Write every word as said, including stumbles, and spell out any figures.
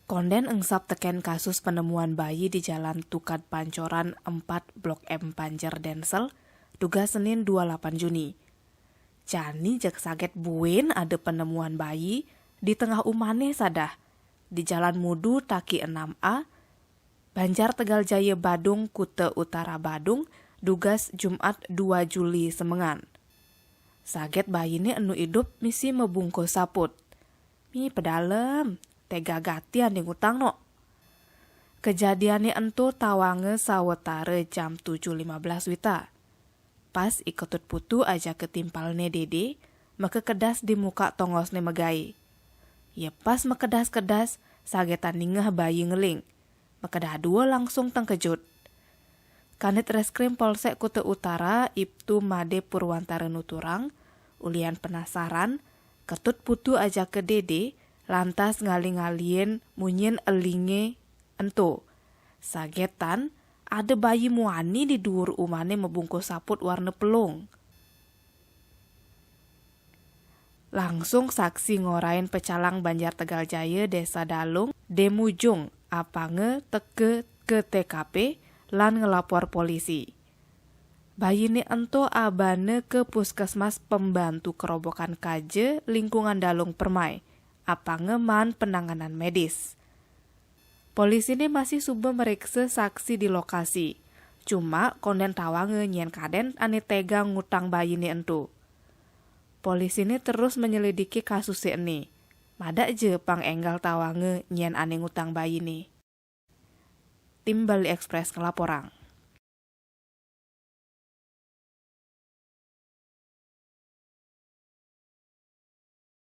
Konden engsap teken kasus penemuan bayi di Jalan Tukad Pancoran empat Blok M Panjer Densel, dugas Senin dua lapan Juni. Jani jak saget buin ada penemuan bayi di tengah umane sadah, di Jalan Mudu Taki enam A, Banjar Tegal Jaya Badung, Kuta Utara Badung, dugas Jumat dua Juli semengan. Saget bayine enu idup misi mebungkus saput. Mi pedalem, tega gati ane ngutang no. Kejadiane ento tawange sawetara jam tujuh lima belas wita. Pas I Ketut Putu ajaka timpalne dede, makekedas di muka tongosne megai. Ye pas makedas-kedas, sagetan ningeh bayi ngeling. Makedadua langsung tengkejut. Kanit Reskrim Polsek Kuta Utara, Ibtu Made Purwantara nuturang, ulian penasaran, Ketut Putu ajaka dede lantas ngali-ngalien munyin elinge ento. Sagetan, ada bayi muani di duur umane mebungkus saput warna pelung. Langsung saksi ngorain Pecalang Banjar Tegal Jaya, Desa Dalung, Demujung, apanga teka ke T K P lan ngelapor polisi. Bayine ento abana ke Puskesmas Pembantu Kerobokan Kaja, Lingkungan Dalung Permai, apanga maan penanganan medis. Polisine masih suba meriksa saksi di lokasi. Cuma konden tawange nyen kaden ane tega ngutang bayine ento. Polisine terus menyelidiki kasuse ene. Madak ja pang enggal tawange nyen ane ngutang bayine. Tim Bali Express ngelaporang.